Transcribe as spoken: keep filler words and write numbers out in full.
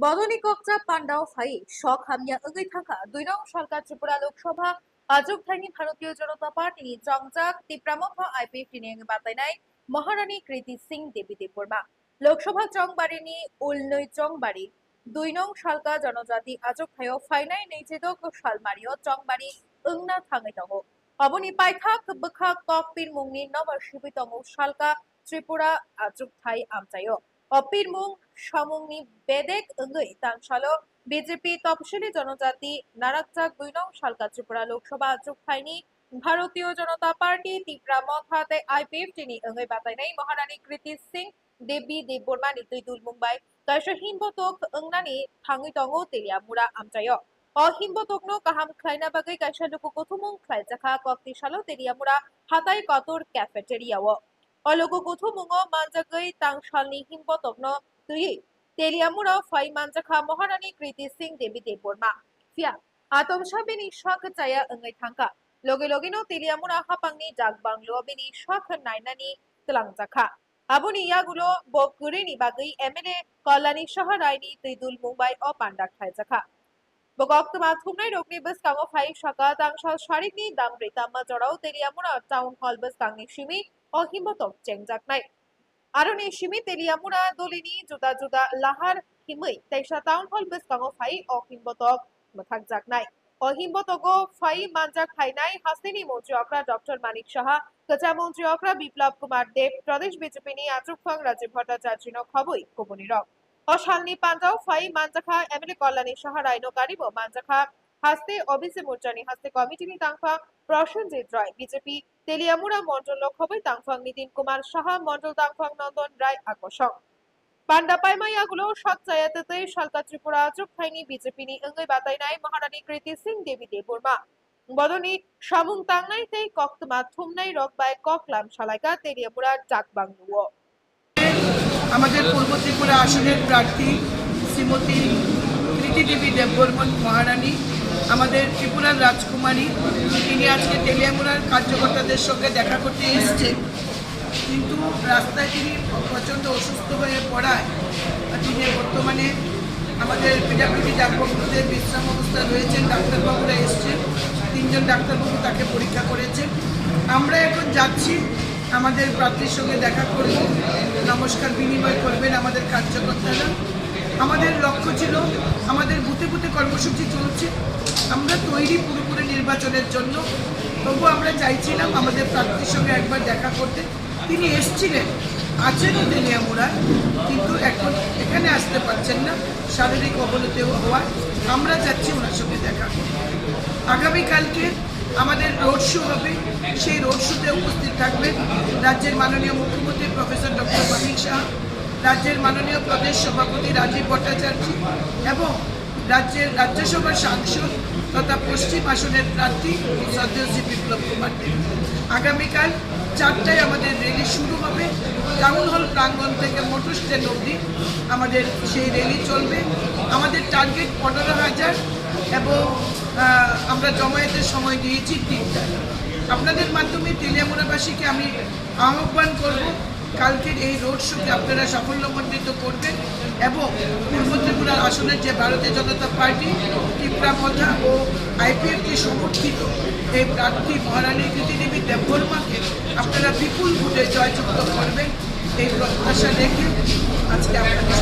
Bodoni kokcha pandao phai sok hamya wngwi thangkha dui nong salka Tripura Lok Sabha achukthaini Bharatiya Janata Party ni chongjak Tipra Motha I P F T ni wngwi batainai Maharani Kriti Singh Devi Debbarma. Lok Sabha chongbari ni ulnwi chongbari dui nong salka Janajati achukthaio phainai naichedok salmario chongbari wngna thangwi tongo. Aboni paithak bwkha kok pirmungni nobar sibwi tongo salka Tripura achukthai amchaio. O pirmung samungni bedek wngwi tangsalo B J P Topsili Janajati narakjak dui nong salka Tripura Lok Sabha achukphaini Bharatiya Janata Party Tipra Motha tei I P F T ni wngwi batainai Maharani Kriti Singh Devi Debbarma ni twi dulmung bai kaisa himbotok wngnani thangwi tongo Teliamura amchaio. O himbotokno kaham khlaina bagwi kaisa luku kuthumung khlaijakha kokti salo Teliamura hatai kotor cafeteria o. O luku kuthumungo manjagwi tangsalni himbotokno twiwi Teliamura phai manjakha Maharani Kriti Singh Devi Debbarma. Phiya atomsa bini sak chaya wngwi thangkha. Loge logeno Teliamura hapangni dak banglo bini sak nainani twlangjakha. Aboni yagulo bo kwrwini bagwi M L A Kalyani Saha Raini twi dulmung bai o panda khlaijakha. Bo koktwma thumnai rokni bwskango phai saka tangsal sarikni dambrwi tamma jorao Teliamura Town Hall bwskangni simi o himbotok chengjaknai. Aroni simi Teliamura dolini juda juda lahar himwi teisa Town Hall bwskango phai o himbotok mwthakjaknai. O himbotogo phai manjak phainai hasteni montri okra Doctor Manik Saha, kwcham montri okra Biplab Kumar Deb, Pradesh B J P ni achukphang Rajiv Bhattacharjino khobwi kubunirok. O salni pandao phai manjakha M L A Kalyani Saha Raino garibo manjakha haste O B C morchani haste committee ni tangphang Prosenjit Roy, B J P Teliamura mondol lokhobwi tangphang Nitin Kumar Saha, mondol tangphang Nondon Rai akosong. Panda paima yagulo sak chaya twtwi salka Tripura achukphaini B J P ni wngwi batainai Maharani Kriti Singh Devi Debbarma. Bodoni samung tangnai tei koktwma thumnai rok bai koklam salaika Teliamura dak bangluo. আমাদের পূর্ব ত্রিপুরা আসনের প্রার্থী শ্রীমতী কৃতি দেবী দেববর্মন মহারানী, আমাদের ত্রিপুরার রাজকুমারী, তিনি আজকে তেলিয়ামুড়ার কার্যকর্তাদের সঙ্গে দেখা করতে এসেছেন, কিন্তু রাস্তায় তিনি প্রচণ্ড অসুস্থ হয়ে পড়ায় তিনি বর্তমানে আমাদের পিডাব্লিউডি ডাকবাংলোতে বিশ্রাম অবস্থায় রয়েছেন। ডাক্তারবাবুরা এসছেন, তিনজন ডাক্তারবাবু তাকে পরীক্ষা করেছেন। আমরা এখন যাচ্ছি, আমাদের প্রার্থীর সঙ্গে দেখা করব, নমস্কার বিনিময় করবেন আমাদের কার্যকর্তারা। আমাদের লক্ষ্য ছিল, আমাদের বুথে বুথে কর্মসূচি চলছে, আমরা তৈরি পুরোপুরি নির্বাচনের জন্য। তবু আমরা চাইছিলাম আমাদের প্রার্থীর সঙ্গে একবার দেখা করতে। তিনি এসছিলেন, আছেনও তেলিয়ামুড়ায়, কিন্তু এখন এখানে আসতে পারছেন না, শারীরিক অবনতি হওয়ায়। আমরা যাচ্ছি ওনার সঙ্গে দেখা করতে। আগামীকালকে আমাদের রোড শো হবে, সেই রোড শোতে উপস্থিত থাকবেন রাজ্যের মাননীয় মুখ্যমন্ত্রী প্রফেসর ডক্টর মানিক সাহা, রাজ্যের মাননীয় প্রদেশ সভাপতি রাজীব ভট্টাচার্য এবং রাজ্যের রাজ্যসভার সাংসদ তথা পশ্চিম আসনের প্রার্থী শ্রদ্ধেয় শ্রী বিপ্লব কুমার দেব। আগামীকাল চারটায় আমাদের র্যালি শুরু হবে। টাউন হল প্রাঙ্গণ থেকে মোটর স্ট্যান্ড অবধি আমাদের সেই র্যালি চলবে। আমাদের টার্গেট পনেরো হাজার এবং, আহ, আমরা জমায়েতের সময় দিয়েছি তিনটা। আপনাদের মাধ্যমে তেলিয়ামুড়াবাসীকে আমি আহ্বান করব, কালকের এই রোড শোকে আপনারা সাফল্যমণ্ডিত করবেন এবং পূর্ব ত্রিপুরার আসনের যে ভারতীয় জনতা পার্টি, ত্রিপুরা মথা ও আইপিএফটি সমর্থিত এই প্রার্থী মহারানী কৃতি দেবী দেববর্মাকে আপনারা বিপুল ভোটে জয়যুক্ত করবেন, এই প্রত্যাশা রেখে আজকে আপনাদের